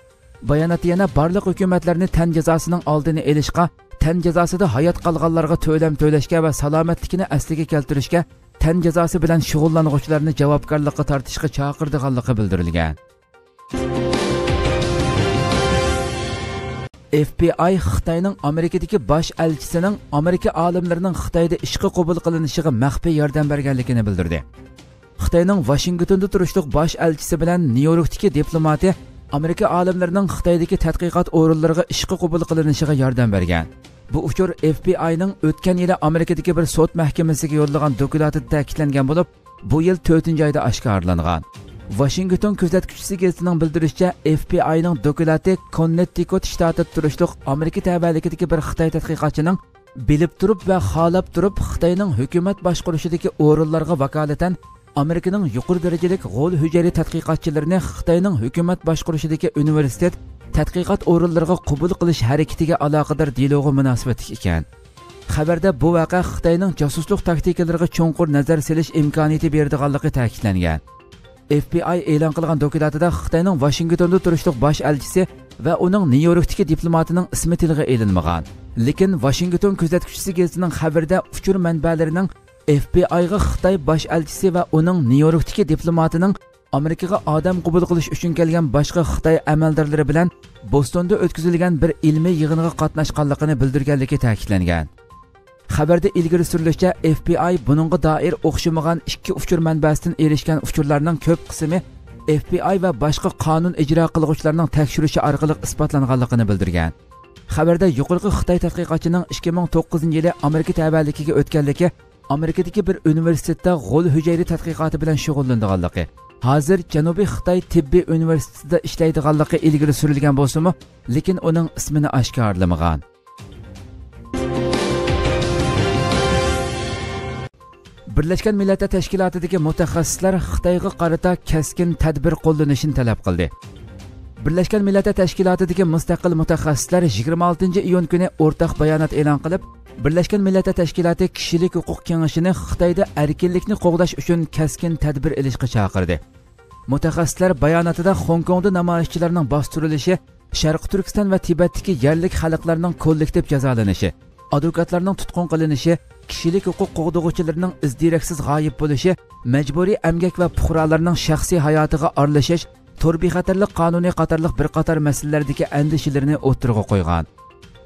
باياناتتا يەنە بارلىق ھۆكۈمەتلەرنى تەن جازاسىنىڭ ئالدىنى ئېلىشقا، تەن جازاسىدا ھايات قالغانلارغا تۆلەم تۆلەشكە ۋە سالامەتلىكىنى ئەسلىگە كەلتۈرۈشكە، تەن جازاسى بىلەن شۇغۇللانغۇچىلارنى جاۋابكارلىققا تارتىشقا چاقىرىدىغانلىقى بىلدۈرۈلگەن. ئېف بى ئاي خىتاينىڭ ئامېرىكىدىكى باش ئەلچىسىنىڭ ئامېرىكا ئالىملىرىنىڭ خىتايدا ئىشقا قوبۇل قىلىنىشىغا مەخپىي ياردەم بەرگەنلىكىنى بىلدۈردى. خىتاينىڭ ۋاشىنگتوندا تۇرۇشلۇق باش ئەلچىسى بىلەن نيۇ يوركتىكى دىپلوماتى ئامېرىكا ئالىملىرىنىڭ خىتايدىكى تەتقىقات ئورۇنلىرىغا ئىشقا قوبۇل قىلىنىشىغا ياردەم بەرگەن. بۇ ئۇچۇر ئېف بى ئاينىڭ ئۆتكەن يىلى ئامېرىكىدىكى بىر سوت مەھكىمىسىگە يوللىغان دوكلاتىدا تەكىتلەنگەن بولۇپ، بۇ يىل تۆتىنچى ئايدا ئاشكارىلانغان. ۋاشىنگتون كۆزەتكۈچىسى گېزىتىنىڭ بىلدۈرۈشىچە، ئېف بى ئاينىڭ دوكلاتى كوننېتتىكوت شتاتىدا تۇرۇشلۇق ئامېرىكا تەۋەلىكىدىكى بىر خىتاي تەتقىقاتچىنىڭ بىلىپ تۇرۇپ ۋە خالاپ تۇرۇپ خىتاينىڭ ھۆكۈمەت باشقۇرۇشىدىكى ئورۇنلارغا ۋاكالىتەن ئامېرىكىنىڭ يۇقىرى دەرىجىلىك غول ھۈجەيرە تەتقىقاتچىلىرىنى خىتاينىڭ ھۆكۈمەت باشقۇرۇشىدىكى ئۇنىۋېرسىتېت تەتقىقات ئورۇنلىرىغا قوبۇل قىلىش ھەرىكىتىگە ئالاقىدار دېلوغا مۇناسىۋەتلىك ئىكەن. خەۋەردە بۇ ۋەقە خىتاينىڭ جاسۇسلۇق تاكتىكىلىرىغا چوڭقۇر نەزەر سېلىش ئىمكانىيىتى بېرىدىغانلىقى تەكىتلەنگەن. ئېف بى ئاي ئېلان قىلغان دوكلاتىدا خىتاينىڭ ۋاشىنگتوندا تۇرۇشلۇق باش ئەلچىسى ۋە ئۇنىڭ نيۇ يوركتىكى دىپلوماتىنىڭ ئىسمى تىلغا ئېلىنمىغان. لېكىن ۋاشىنگتون كۆزەتكۈچىسى گېزىتىنىڭ خەۋىرىدە ئۇچۇر مەنبەلىرىنىڭ ئېف بى ئايغا خىتاي باش ئەلچىسى ۋە ئۇنىڭ نيۇ يوركتىكى دىپلوماتىنىڭ ئامېرىكىغا ئادەم قوبۇل قىلىش ئۈچۈن كەلگەن باشقا خىتاي ئەمەلدارلىرى بىلەن بوستوندا ئۆتكۈزۈلگەن بىر ئىلمىي يىغىنغا قاتناشقانلىقىنى بىلدۈرگەنلىكى تەكىتلەنگەن. خەۋەردە ئىلگىرى سۈرۈلۈشىچە، ئېف بى ئاي بۇنىڭغا دائىر ئوخشىمىغان ئىككى ئۇچۇر مەنبەسىدىن ئېرىشكەن ئۇچۇرلارنىڭ كۆپ قىسمى ئېف بى ئاي ۋە باشقا قانۇن ئىجرا قىلغۇچىلارنىڭ تەكشۈرۈشى ئارقىلىق ئىسپاتلانغانلىقىنى بىلدۈرگەن. خەۋەردە يۇقىرىقى خىتاي تەتقىقاتچىنىڭ ئىككى مىڭ توققۇزىنچى يىلى ئامېرىكا تەۋەلىكىگە ئۆتكەنلىكى، ئامېرىكىدىكى بىر ئۇنىۋېرسىتېتتا غول ھۈجەيرە تەتقىقاتى بىلەن شۇغۇللىنىدىغانلىقى، ھازىر جەنۇبىي خىتاي تېببىي ئۇنىۋېرسىتېتىدا ئىشلەيدىغانلىقى ئىلگىرى سۈرۈلگەن بولسىمۇ، لېكىن ئۇنىڭ ئىسمىنى ئاشكارىلىمىغان. بىرلەشكەن مىللەتلەر تەشكىلاتىدىكى مۇتەخەسسىسلەر خىتايغا قارىتا كەسكىن تەدبىر قوللىنىشنى تەلەپ قىلدى. بىرلەشكەن مىللەتلەر تەشكىلاتىدىكى مۇستەقىل مۇتەخەسسىسلەر يىگىرمە ئالتىنچى ئىيۇن كۈنى ئورتاق بايانات ئېلان قىلىپ، بىرلەشكەن مىللەتلەر تەشكىلاتى كىشىلىك ھوقۇق كېڭىشىنى خىتايدا ئەركىنلىكنى قوغداش ئۈچۈن كەسكىن تەدبىر ئېلىشقا چاقىردى. مۇتەخەسسىسلەر باياناتىدا خوڭكوڭدا نامايىشچىلارنىڭ باستۇرۇلۇشى، شەرقىي تۈركىستان ۋە تىبەتتىكى يەرلىك خەلقلەرنىڭ كوللېكتىپ جازالىنىشى، ئادۋوكاتلارنىڭ تۇتقۇن قىلىنىشى، كىشىلىك ھوقۇق قوغدىغۇچىلىرىنىڭ ئىز دېرەكسىز غايىب بولۇشى، مەجبۇرىي ئەمگەك ۋە پۇقرالارنىڭ شەخسىي ھاياتىغا ئارىلىشىش، تور بىخەتەرلىك قانۇنى قاتارلىق بىر قاتار مەسىلىلەردىكى ئەندىشىلىرىنى ئوتتۇرىغا قويغان.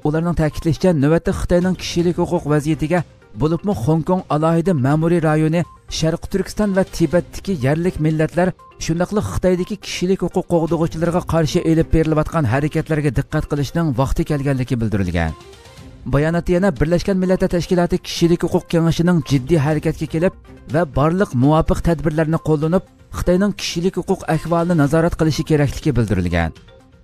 ئۇلارنىڭ تەكىتلىشىچە، نۆۋەتتە خىتاينىڭ كىشىلىك ھوقۇق ۋەزىيىتىگە، بولۇپمۇ خوڭكوڭ ئالاھىدە مەمۇرىي رايونى، شەرقىي تۈركىستان ۋە تىبەتتىكى يەرلىك مىللەتلەر، شۇنداقلا خىتايدىكى كىشىلىك ھوقۇق قوغدىغۇچىلىرىغا قارشى ئېلىپ بېرىلىۋاتقان ھەرىكەتلەرگە دىققەت قىلىشنىڭ ۋاقتى كەلگەنلىكى بىلدۈرۈلگەن. باياناتتا يەنە بىرلەشكەن مىللەتلەر تەشكىلاتى كىشىلىك ھوقۇق كېڭىشىنىڭ جىددىي ھەرىكەتكە كېلىپ ۋە بارلىق مۇۋاپىق تەدبىرلەرنى قوللىنىپ، خىتاينىڭ كىشىلىك ھوقۇق ئەھۋالىنى نازارەت قىلىشى كېرەكلىكى بىلدۈرۈلگەن.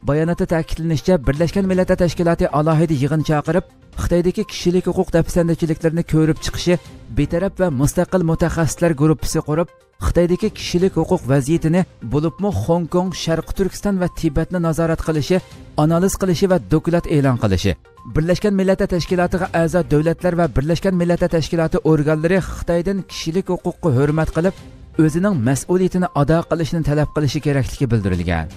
باياناتتا تەكىتلىنىشىچە، بىرلەشكەن مىللەتلەر تەشكىلاتى ئالاھىدە يىغىن چاقىرىپ، خىتايدىكى كىشىلىك ھوقۇق دەپسەندىچىلىكلىرىنى كۆرۈپ چىقىشى، بىتەرەپ ۋە مۇستەقىل مۇتەخەسسىسلەر گۇرۇپپىسى قۇرۇپ، خىتايدىكى كىشىلىك ھوقۇق ۋەزىيىتىنى، بولۇپمۇ خوڭكوڭ، شەرقىي تۈركىستان ۋە تىبەتنى نازارەت قىلىشى، ئانالىز قىلىشى ۋە دوكلات ئېلان قىلىشى، بىرلەشكەن مىللەتلەر تەشكىلاتىغا ئەزا دۆلەتلەر ۋە بىرلەشكەن مىللەتلەر تەشكىلاتى ئورگانلىرى خىتايدىن كىشىلىك ھوقۇققا ھۆرمەت قىلىپ، ئۆزىنىڭ مەسئۇلىيىتىنى ئادا قىلىشنى تەلەپ قىلىشى كېرەكلىكى بىلدۈرۈلگەن.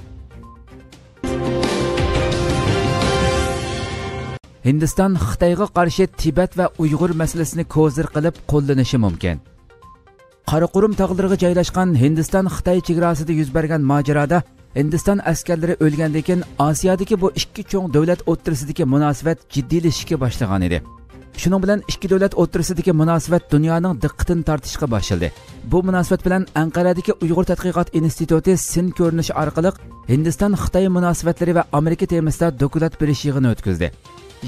ھىندىستان خىتايغا قارشى تىبەت ۋە ئۇيغۇر مەسىلىسىنى كوزىر قىلىپ قوللىنىشى مۇمكىن. قاراقۇرۇم تاغلىرىغا جايلاشقان ھىندىستان خىتاي چېگراسىدا يۈز بەرگەن ماجىرادا ھىندىستان ئەسكەرلىرى ئۆلگەندىن كېيىن، ئاسىيادىكى بۇ ئىككى چوڭ دۆلەت ئوتتۇرىسىدىكى مۇناسىۋەت جىددىيلىشىشكە باشلىغان ئىدى. شۇنىڭ بىلەن ئىككى دۆلەت ئوتتۇرىسىدىكى مۇناسىۋەت دۇنيانىڭ دىققىتىنى تارتىشقا باشلىدى. بۇ مۇناسىۋەت بىلەن ئەنقەرەدىكى ئۇيغۇر تەتقىقات ئىنستىتۇتى سىن كۆرۈنۈشى ئارقىلىق ھىندىستان خىتاي مۇناسىۋەتلىرى ۋە ئامېرىكا تېمىسىدا دوكلات بېرىش يىغىنى ئۆتكۈزدى.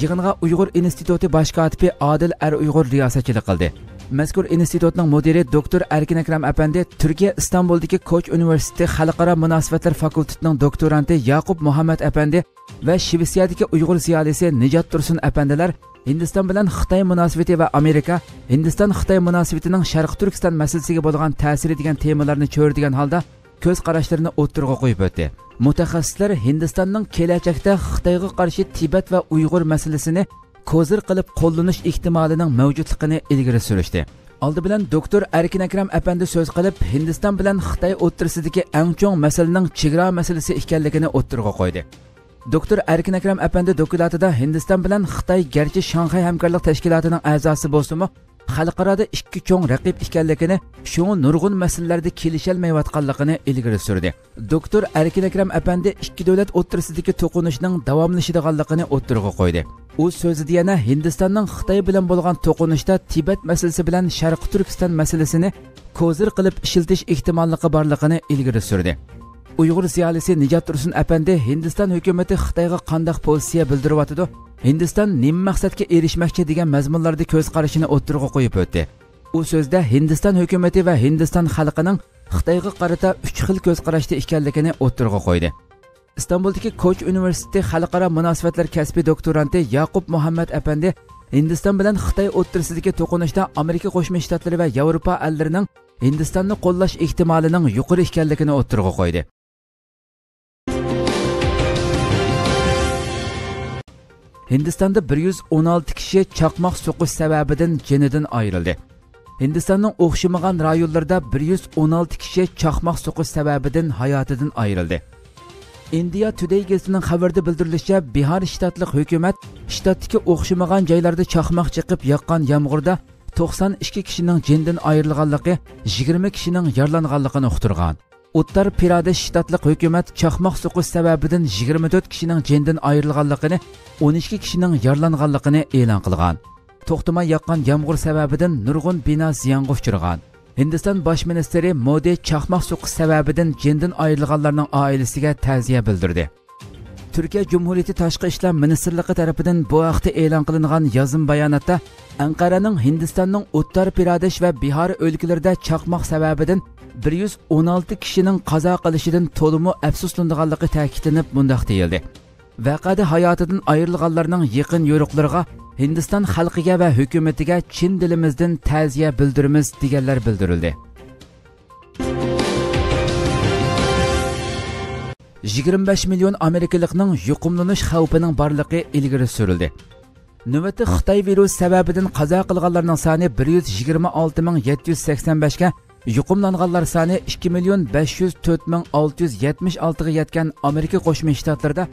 يىغىنغا ئۇيغۇر ئىنستىتۇتى باش كاتىپى ئادىل ئەر ئۇيغۇر رىياسەتچىلىك قىلدى. مەزكۇر ئىنستىتۇتنىڭ مۇدىرى دوكتور ئەركىن ئەكرەم ئەپەندى تۈركىيە ئىستانبۇلدىكى كوچ ئۇنىۋېرسىتېتى خەلقئارا مۇناسىۋەتلەر فاكۇلتېتىنىڭ دوكتورانتى ياقۇپ مۇھەممەد ئەپەندى ۋە شىۋېتسىيەدىكى ئۇيغۇر زىيالىيسى نىجات تۇرسۇن ئەپەندىلەر ھىندىستان بىلەن خىتاي مۇناسىۋىتى ۋە ئامېرىكا، ھىندىستان خىتاي مۇناسىۋىتىنىڭ شەرقىي تۈركىستان مەسىلىسىگە بولغان تەسىرى دېگەن تېمىلارنى چۆرىدىگەن ھالدا كۆز قاراشلىرىنى ئوتتۇرىغا قويۇپ ئۆتتى. مۇتەخەسسىسلەر ھىندىستاننىڭ كېلەچەكتە خىتايغا قارشى تىبەت ۋە ئۇيغۇر مەسىلىسىنى كوزىر قىلىپ قوللىنىش ئېھتىمالىنىڭ مەۋجۇتلۇقىنى ئىلگىرى سۈرۈشتى. ئالدى بىلەن دوكتور ئەركىن ئەكرەم ئەپەندى سۆز قىلىپ، ھىندىستان بىلەن خىتاي ئوتتۇرىسىدىكى ئەڭ چوڭ مەسىلىنىڭ چېگرا مەسىلىسى ئىكەنلىكىنى ئوتتۇرىغا قويدى. دوكتور ئەركىن ئەكرەم ئەپەندى دوكلاتىدا ھىندىستان بىلەن خىتاي گەرچە شاڭخەي ھەمكارلىق تەشكىلاتىنىڭ ئەزاسى بولسىمۇ، خەلقئارادا ئىككى چوڭ رەقىب ئىكەنلىكىنى، شۇڭا نۇرغۇن مەسىلىلەردە كېلىشەلمەيۋاتقانلىقىنى ئىلگىرى سۈردى. دوكتور ئەركىن ئەكرەم ئەپەندى ئىككى دۆلەت ئوتتۇرىسىدىكى توقۇنۇشنىڭ داۋاملىشىدىغانلىقىنى ئوتتۇرىغا قويدى. ئۇ سۆزىدە يەنە ھىندىستاننىڭ خىتاي بىلەن بولغان توقۇنۇشتا تىبەت مەسىلىسى بىلەن شەرقىي تۈركىستان مەسىلىسىنى كوزىر قىلىپ ئىشلىتىش ئېھتىماللىقى بارلىقىنى ئىلگىرى سۈردى. ئۇيغۇر زىيالىيسى نىجات تۇرسۇن ئەپەندى ھىندىستان ھۆكۈمىتى خىتايغا قانداق پوزىتسىيە بىلدۈرۈۋاتىدۇ، ھىندىستان نېمە مەقسەتكە ئېرىشمەكچى دېگەن مەزمۇنلاردا كۆز قارىشىنى ئوتتۇرىغا قويۇپ ئۆتتى. ئۇ سۆزىدە ھىندىستان ھۆكۈمىتى ۋە ھىندىستان خەلقىنىڭ خىتايغا قارىتا ئۈچ خىل كۆز قاراشتا ئىكەنلىكىنى ئوتتۇرىغا قويدى. ئىستانبۇلدىكى كوچ ئۇنىۋېرسىتېتى خەلقئارا مۇناسىۋەتلەر كەسپى دوكتورانتى ياقۇپ مۇھەممەد ئەپەندى ھىندىستان بىلەن خىتاي ئوتتۇرىسىدىكى توقۇنۇشتا ئامېرىكا قوشما شتاتلىرى ۋە ياۋروپا ئەللىرىنىڭ ھىندىستاننى قوللاش ئېھتىمالىنىڭ يۇقىرى ئىكەنلىكىنى ئوتتۇرىغا قويدى. ھىندىستاندا بىر يۈز ئون ئالتە كىشى چاقماق سوقۇش سەۋەبىدىن جېنىدىن ئايرىلدى. ھىندىستاننىڭ ئوخشىمىغان رايونلىرىدا بىر يۈز ئون ئالتە كىشى چاقماق سوقۇش سەۋەبىدىن ھاياتىدىن ئايرىلدى. ئىندىيا تۇدەي گېزىتىنىڭ خەۋىرىدە بىلدۈرۈلۈشىچە، بىھار شتاتلىق ھۆكۈمەت شتاتتىكى ئوخشىمىغان جايلاردا چاقماق چېقىپ ياغقان يامغۇردا توقسان ئىككى كىشىنىڭ جېنىدىن ئايرىلغانلىقى، يىگىرمە كىشىنىڭ يارىلانغانلىقىنى ئۇقتۇرغان. ئۇتتار پرادېش شتاتلىق ھۆكۈمەت چاقماق سوقۇش سەۋەبىدىن يىگىرمە تۆت كىشىنىڭ جېنىدىن ئايرىلغانلىقىنى، ئون ئىككى كىشىنىڭ يارىلانغانلىقىنى ئېلان قىلغان. توختىماي ياغقان يامغۇر سەۋەبىدىن نۇرغۇن بىنا زىيانغا ئۇچرىغان. ھىندىستان باش مىنىستىرى مودى چاقماق سوقۇش سەۋەبىدىن جېنىدىن ئايرىلغانلارنىڭ ئائىلىسىگە تەزىيە بىلدۈردى. تۈركىيە جۇمھۇرىيىتى تاشقى ئىشلار مىنىستىرلىقى تەرىپىدىن بۇ ھەقتە ئېلان قىلىنغان يازما باياناتتا، ئەنقەرەنىڭ ھىندىستاننىڭ ئۇتتار پرادېش ۋە بىھار ئۆلكىلىرىدە چاقماق سەۋەبىدىن بىر يۈز ئون ئالتە كىشىنىڭ قازا قىلىشىدىن تولىمۇ ئەپسۇسلىنىدىغانلىقى تەكىتلىنىپ، مۇنداق دېيىلدى: ۋەقەدە ھاياتىدىن ئايرىلغانلارنىڭ يېقىن يورۇقلىرىغا، ھىندىستان خەلقىگە ۋە ھۆكۈمىتىگە چىن دىلىمىزدىن تەزىيە بىلدۈرىمىز، دېگەنلەر بىلدۈرۈلدى. يىگىرمە بەش مىليون ئامېرىكىلىقنىڭ يۇقۇملىنىش خەۋپىنىڭ بارلىقى ئىلگىرى سۈرۈلدى. نۆۋەتتە خىتاي ۋىرۇسى سەۋەبىدىن قازا قىلغانلارنىڭ سانى بىر يۈز يىگىرمە ئالتە مىڭ يەتتە يۈز سەكسەن بەشكە، يۇقۇملانغانلار سانى ئىككى مىليون بەش يۈز تۆت مىڭ ئالتە يۈز يەتمىش ئالتىغا يەتكەن ئامېرىكا قوشما شتاتلىرىدا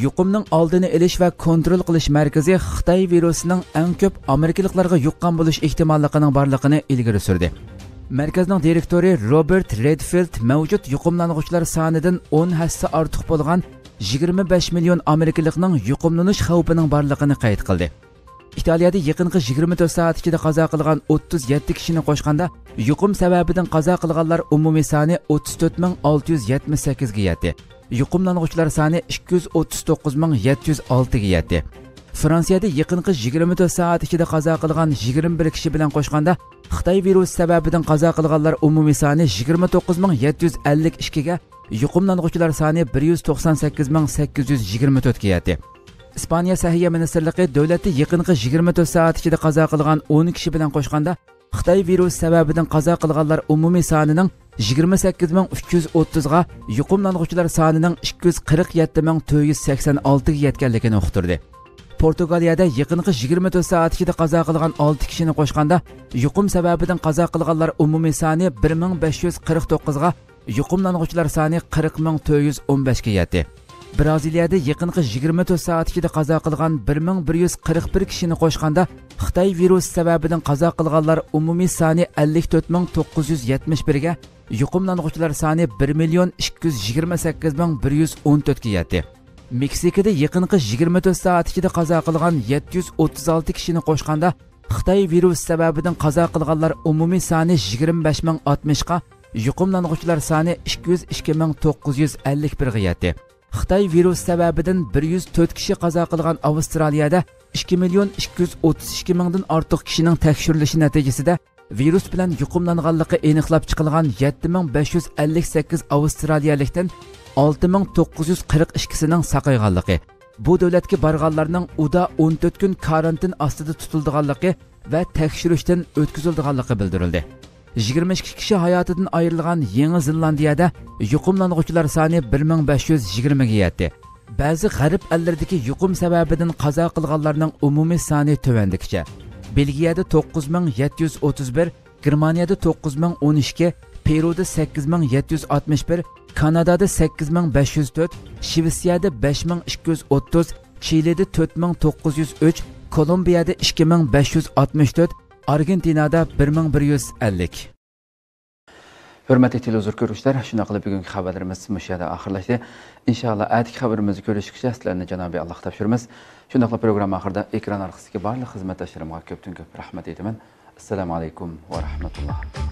يۇقۇمنىڭ ئالدىنى ئېلىش ۋە كونترول قىلىش مەركىزى خىتاي ۋىرۇسىنىڭ ئەڭ كۆپ ئامېرىكىلىقلارغا يۇققان بولۇش ئېھتىماللىقىنىڭ بارلىقىنى ئىلگىرى سۈردى. مەركەزنىڭ دىرېكتورى روبېرت رېدفىلد مەۋجۇت يۇقۇملانغۇچىلار سانىدىن ئون ھەسسە ئارتۇق بولغان يىگىرمە بەش مىليون ئامېرىكىلىقنىڭ يۇقۇملىنىش خەۋپىنىڭ بارلىقىنى قەيت قىلدى. ئىتالىيەدە يېقىنقى يىگىرمە تۆت سائەت ئىچىدە قازا قىلغان ئوتتۇز يەتتە كىشىنى قوشقاندا، يۇقۇم سەۋەبىدىن قازا قىلغانلار ئومۇمىي سانى ئوتتۇز تۆت مىڭ ئالتە يۈز يەتمىش سەككىزگە يەتتى. يۇقۇملانغۇچىلار سانى ئىككى يۈز ئوتتۇز توققۇز مىڭ يەتتە يۈز ئالتىگە يەتتى. فرانسىيەدە يېقىنقى يىگىرمە تۆت سائەت ئىچىدە قازا قىلغان يىگىرمە بىر كىشى بىلەن قوشقاندا، خىتاي ۋىرۇسى سەۋەبىدىن قازا قىلغانلار ئومۇمىي سانى يىگىرمە توققۇز مىڭ يەتتە يۈز ئەللىك ئىككىگە، يۇقۇملانغۇچىلار سانى بىر يۈز توقسان سەككىز مىڭ سەككىز يۈز يىگىرمە تۆتكە يەتتى. ئىسپانىيە سەھىيە مىنىستىرلىقى دۆلەتتە يېقىنقى يىگىرمە تۆت سائەت ئىچىدە قازا قىلغان ئون كىشى بىلەن قوشقاندا، خىتاي ۋىرۇسى سەۋەبىدىن قازا قىلغانلار ئومۇمىي سانىنىڭ يىگىرمە سەككىز مىڭ ئۈچ يۈز ئوتتۇزغا، يۇقۇملانغۇچىلار سانىنىڭ ئىككى يۈز قىرىق يەتتە مىڭ تۆت يۈز سەكسەن ئالتىگە يەتكەنلىكىنى ئۇقتۇردى. پورتۇگالىيەدە يېقىنقى يىگىرمە تۆت سائەت ئىچىدە قازا قىلغان ئالتە كىشىنى قوشقاندا، يۇقۇم سەۋەبىدىن قازا قىلغانلار ئومۇمىي سانى بىر مىڭ بەش يۈز قىرىق توققۇزغا، يۇقۇملانغۇچىلار سانى قىرىق مىڭ تۆت يۈز ئون بەشكە يەتتى. بىرازىلىيەدە يېقىنقى يىگىرمە تۆت سائەت ئىچىدە قازا قىلغان بىر مىڭ بىر يۈز قىرىق بىر كىشىنى قوشقاندا، خىتاي ۋىرۇسى سەۋەبىدىن قازا قىلغانلار ئومۇمىي سانى ئەللىك تۆت مىڭ توققۇز يۈز يەتمىش بىرگە، يۇقۇملانغۇچىلار سانى بىر مىليون ئىككى يۈز يىگىرمە سەككىز مىڭ بىر يۈز ئون تۆتكە يەتتى. مېكسىكىدا يېقىنقى يىگىرمە تۆت سائەت ئىچىدە قازا قىلغان يەتتە يۈز ئوتتۇز ئالتە كىشىنى قوشقاندا، خىتاي ۋىرۇسى سەۋەبىدىن قازا قىلغانلار ئومۇمىي سانى يىگىرمە بەش مىڭ ئاتمىشقا، يۇقۇملانغۇچىلار سانى ئىككى يۈز ئىككى مىڭ توققۇز يۈز ئەللىك بىرگە يەتتى. خىتاي ۋىرۇسى سەۋەبىدىن بىر يۈز تۆت كىشى قازا قىلغان ئاۋسترالىيەدە ئىككى مىليون ئىككى يۈز ئوتتۇز ئىككى مىڭدىن ئارتۇق كىشىنىڭ تەكشۈرۈلۈشى نەتىجىسىدە، ۋىرۇس بىلەن يۇقۇملانغانلىقى ئېنىقلاپ چىقىلغان يەتتە مىڭ بەش يۈز ئەللىك سەككىز ئاۋسترالىيەلىكتىن ئالتە مىڭ توققۇز يۈز قىرىق ئىككىسىنىڭ ساقايغانلىقى، بۇ دۆلەتكە بارغانلارنىڭ ئۇدا ئون تۆت كۈن كارانتىن ئاستىدا تۇتۇلىدىغانلىقى ۋە تەكشۈرۈشتىن ئۆتكۈزۈلىدىغانلىقى بىلدۈرۈلدى. يىگىرمە ئىككى كىشى ھاياتىدىن ئايرىلغان يېڭى زېلاندىيەدە يۇقۇملانغۇچىلار سانى بىر مىڭ بەش يۈز يىگىرمىگە يەتتى. بەزى غەرب ئەللىرىدىكى يۇقۇم سەۋەبىدىن قازا قىلغانلارنىڭ ئومۇمىي سانى تۆۋەندىكىچە: بېلگىيەدە توققۇز مىڭ يەتتە يۈز ئوتتۇز بىر، گېرمانىيەدە توققۇز مىڭ ئون ئىككى، پېرۇدا سەككىز مىڭ يەتتە يۈز ئاتمىش بىر، كانادادا سەككىز مىڭ بەش يۈز تۆت، شىۋېتسىيەدە بەش مىڭ ئىككى يۈز ئوتتۇز، چىلىدا تۆت مىڭ توققۇز يۈز ئۈچ، كولومبىيەدە ئىككى مىڭ بەش يۈز ئاتمىش تۆت، ئارگېنتىنادا بىر مىڭ بىر يۈز ئەللىك. ھۆرمەتلىك تېلېۋىزور كۆرۈشلەر، شۇنداق قىلىپ بۈگۈنكى خەۋەرلىرىمىز مۇشۇ يەردە ئاخىرلاشتى. ئىنشائاللا، ئەتىكى خەۋىرىمىزدە كۆرۈشكىچە سىلەرنى جانابىي ئاللاغا تاپشۇرىمىز. شۇنداقلا پروگرامما ئاخىرىدا ئېكران ئارقىسىدىكى بارلىق خىزمەتداشلىرىمغا كۆپتىن كۆپ رەھمەت ئېيتىمەن. ئەسسالامۇ ئەلەيكۇم ۋە رەھمەتۇللا.